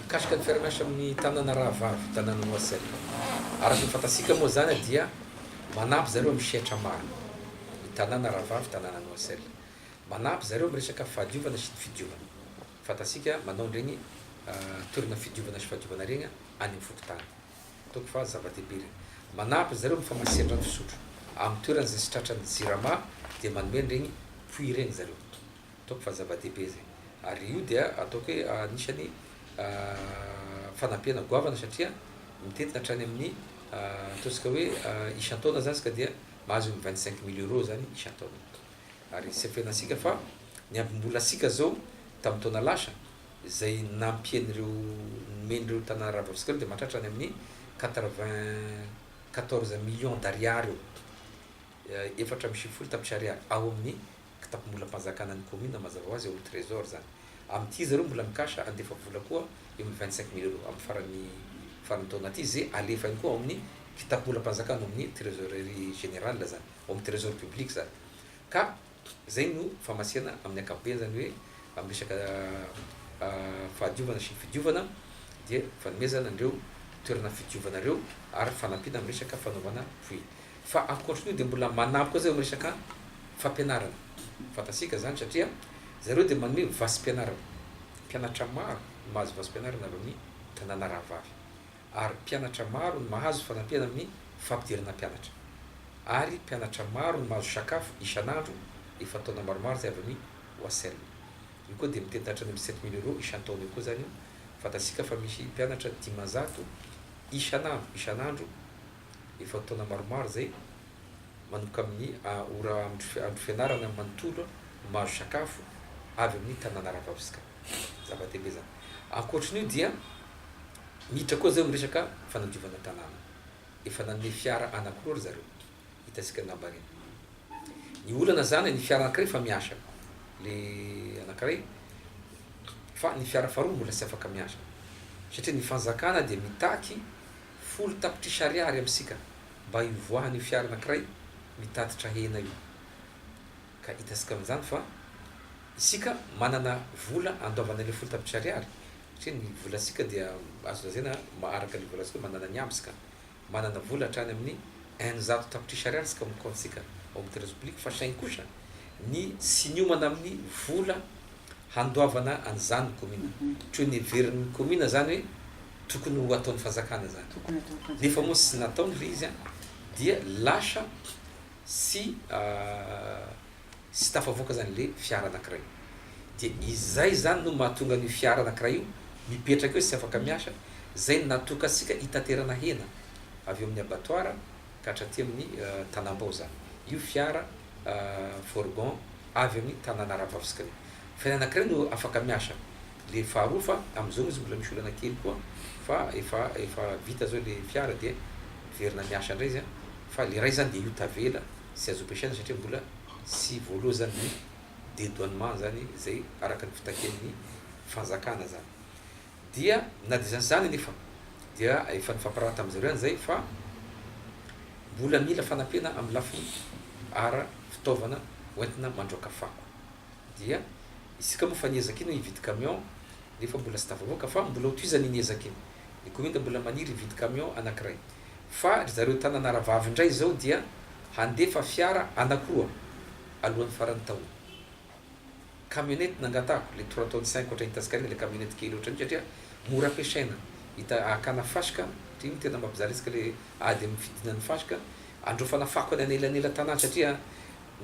Mikasika ny fiaraha-miasa amin'ny tanana rahavavy, tanàna Noisel. Araka ny fantatsika moa izany dia manampy zareo amin'ny sehatra maro ny tanàna rahavavy, tanàna Noisel. Manampy zareo amin'ny resaka fahadiovana sy ny fidiovana. Fantatsika manao an'ireny toerana fidiovana sy fahadiovana ireny any amin'ny fokontany. Ataoko fa zava-dehibe ireny. Manampy zareo amin'ny famatsian-drano fisotro. Amin'ny toerana izay tsy tratran'ny Jirama dia manome an'ireny puits ireny zareo. Ataoko fa zava-dehibe izay. Ary io dia ataoko hoe anisan'ny fanampiana goavana satria mitentina hatrany amin'ny ataontsika hoe isan-taona izany isika dia mahazo eo amin'ny 25 mille euros izany isan-taona. Ary tsy afenantsika fa ny ambim-bolantsika izao tamin'ny taona lasa izay nampian'ireo nomen'ireo tanàna rahavavitsika ireo dia mahatratra any amin'ny 94 millions d'ariary eo, 94 tapitrisa ariary ao amin'ny kitapom-bolam-panjakana ny commune mazava ho azy ao amin'ny trésor izany. Amin'ity zareo mbola mikasa handefa vola koa eo amin'ny 25 mille euros amin'ny faran'ny faran'ny taona ity izay alefa ihany koa ao amin'ny kitapom-bolam-panjakana ao amin'ny trésorerie générale izany, ao amin'ny trésor public izany. Ka izay no famatsiana amin'ny ankapobeny izany hoe amin'ny resaka fahadiovana sy fidiovana dia fanomezana an'ireo toerana fidiovana ireo ary fanampiana amin'ny resaka fanaovana puits. Fa ankoatrin'io dia mbola manampy koa zay amin'ny resaka fampianarana. Fantatsika izany satria zareo dia manome vatsim-pianarana. Mpianatra maro no mahazo vatsim-pianarana avy amin'ny tanàna rahavavy. Ary mpianatra maro no mahazo fanampiana amin'ny fampidirana mpianatra. Ary mpianatra maro no mahazo sakafo isan'andro efa taona maromaro izay avy amin'ny Oasel. Io koa dia mitentina hatrany amin'ny 7000 euros isan-taona io koa izany io. Fantatsika fa misy mpianatra 500 isan'andro isan'andro efa taona maromaro izay, manomboka amin'ny ora andro fianarana manontolo no mahazo sakafo avy amin'ny tanàna Ravavska. Zava-dehibe izany. Ankoatrin'io dia miditra koa izay amin'ny resaka fanadiovana tanàna. Efa nanome fiara anankiroa ry zareo, hitantsika angamba ireny. Ny olana izany, ny fiara anankiray efa miasa, le anankiray, fa ny fiara faharoa mbola tsy afaka miasa. Satria ny fanjakana dia mitaky 10 tapitrisa ariary amintsika mba hivoahan'io fiara anankiray mitatitra hena io. Ka hitantsika amin'izany fa isika manana vola andoavana ilay 10 tapitrisa ariary, satria ny volantsika dia azo lazaina araka ny volantsika manana ny ampy isika. Manana vola hatrany amin'ny 600 tapitrisa ariary isika amin'ny kaontintsika ao amin'ny Trésor public, fa saingy kosa ny tsy niomana amin'ny vola handoavana an'izany ny commune. Toy ny heverin'ny commune zany hoe tokony ho ataon'ny fanjakana zany. Tokony ataon'ny fanjakana. Nefa moa tsy nataony ilay izy an, dia lasa sy sy tafavoaka zany le fiara anankiray. Dia izay zany no mahatonga an'io fiara anankiray io mipetraka eo sy afaka miasa, zay no natokantsika hitaterana hena avy eo amin'ny abattoir ka hatraty amin'ny Tanambao zany. Io fiara fourgon avy amin'ny tanàna Ravavska io. Fa ny anankiray no afaka miasa, le faharoa fa amin'izao izy mbola misy olana kely koa fa efa efa vita zao le fiara dia miverina miasa indray izy an, fa le iray zany dia io tavela sy azo ampiasaina satria mbola tsy voaloa zany ny dédouanement zany izay araka ny fitakian'ny fanjakana zany. Dia na dia izany sy izany anefa dia efa nifampiraharaha tamin'izareo ihany zay fa mbola mila fanampiana amin'ny lafiny ara fitaovana hoentina mandroaka fako. Dia isika moa fa niezaka iny hoe hividy camion nefa mbola tsy tafavoaka fa mbola hotohizana iny ezaka iny. Ny commune mbola maniry hividy camion anankiray. Fa ry zareo tanana rahavavy indray izao dia handefa fiara anankiroa alohan'ny faran'ny taona. Camionnette nangatahako, le trois tonnes cinq ohatran'ny hitantsika ireny, le camionnette kely ohatran'io satria mora ampiasaina, hita hakana fasika, satria io no tena mampijaly antsika le ady amin'ny fidinan'ny fasika, andraofana fako any anelanelan-tanàna satria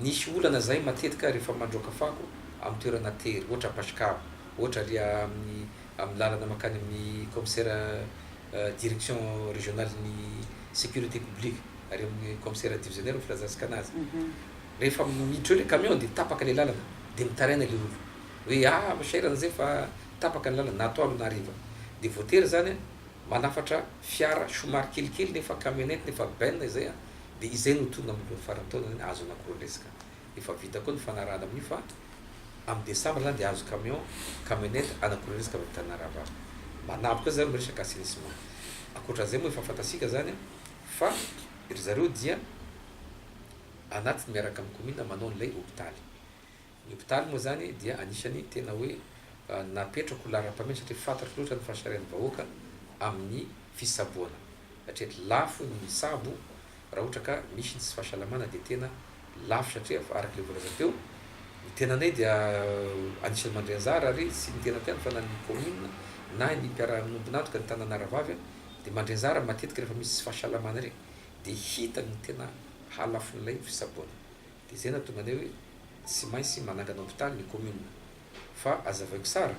nisy olana zay matetika rehefa mandroaka fako amin'ny toerana tery, ohatra Ampasikabo, ohatra ary amin'ny amin'ny lalana mankany amin'ny commissaire direction régionale ny sécurité publique ary amin'ny commissaire divisionnaire ny filazantsika anazy. Rehefa miditra eo le camion dia tapaka le lalana dia mitaraina le olo hoe ah sahirana zay fa tapaka ny lalana na atoandro na hariva dia voatery zany manafatra fiara somary kelikely nefa camionnette nefa benne izay an dia izay no tonga amin'ny faran'ny taona zany azo anankiroa resaka efa vita koa ny fanarahana amin'io fa amin'ny décembre zany dia azo camion camionnette anankiroa resaka avy amin'ny Tananarivo manampy koa zany miresaka assainissement ankoatran'izay moa efa fantatsika zany fa ry zareo dia anatiny miaraka amin'ny commune manao an'ilay hopitaly. Ny hopitaly moa zany dia anisany tena hoe napetrako laharam-pahamehana satria fantatro loatra ny fahasarihan'ny vahoaka amin'ny fisaboana satria lafo ny misabo raha ohatra ka misy ny tsy fahasalamana dia tena lafo satria araka ilay voalaza teo ny tenanay dia anisan'ny mandray anjara ary tsy ny tenako ihany fa na ny commune na ny mpiara-miombon'antoka ny tanàna rahavavy dia mandray anjara matetika rehefa misy tsy fahasalamana ireny dia hita ny tena halafon'ilay fisaboana dia izay nahatonga anay hoe tsy maintsy manangana hopitaly ny commune Fa azavaiko tsara,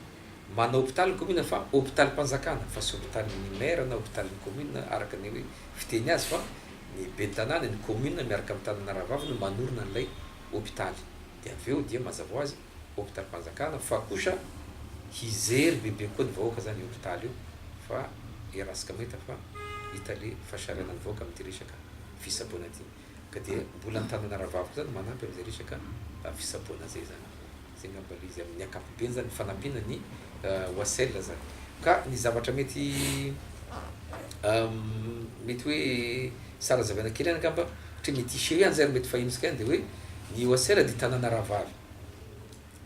manao hopitaly ny commune fa hopitalim-panjakana fa tsy hopitalin'ny maire na hopitalin'ny commune araka ny hoe fiteny azy fa ny ben'ny tanàna, ny commune miaraka amin'ny tanàna rahavavy no manorina an'ilay hopitaly. Dia avy eo dia mazava ho azy hopitalim-panjakana fa kosa hijery bebe kokoa ny vahoaka zany io hopitaly io fa iarahantsika mahita fa hita le fahasarihanan'ny vahoaka amin'ity resaka fisaboana ity. Ka dia mbola ny tanana rahavavy koa zany manampy amin'izay resaka fisaboana zay zany. Zay angamba le izy amin'ny ankapobeny zany fanampiana ny Oasel zany. Ka ny zavatra mety mety hoe tsara hazavaina kely ihany angamba satria mety hiseho ihany zay ary mety fahinintsika ihany de hoe ny Oasel dia tanàna rahavavy.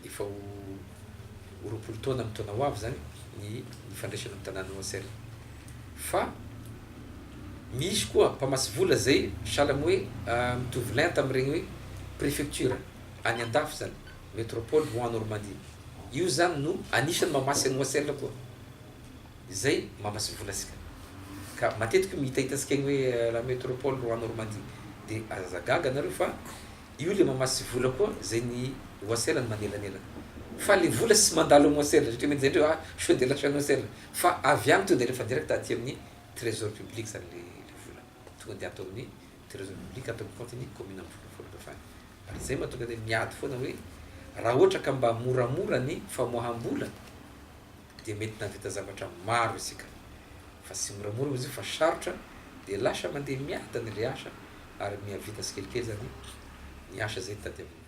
Efa ho ho 20 taona amin'ny taona ho avy zany ny nifandraisana amin'ny tanànan'i Oasel. Fa misy koa mpamatsy vola zay sahala amin'ny hoe mitovy lenta amin'ireny hoe préfecture any andafy zany, métropole Rouen Normandie. Io zany no anisan'ny mamatsy an'i Oasel koa, izay mamatsy vola antsika. Ka matetika mihitahitantsika eny hoe la métropole Rouen Normandie, de aza gaga nareo fa io le mamatsy vola koa zay ny Oasel no manelanelana. Fa le vola tsy mandalo amin'i Oasel, satria mety zay ndreo ah sao de lasan'i Oasel, fa avy any tonga de alefa direct aty amin'ny trésor public zany le vola, tonga de ato amin'ny trésor public ato amin'ny compte-n'ny commune Ambohimahafoly. Ary izay mahatonga anay miady foana hoe raha ohatra ka mba moramora ny famoaham-bola dia mety nahavita zavatra maro isika. Fa tsy moramora izy io fa sarotra dia lasa mandeha miadana ilay asa ary mihavita tsikelikely izany ny asa izay tadiavin'ny vahoaka.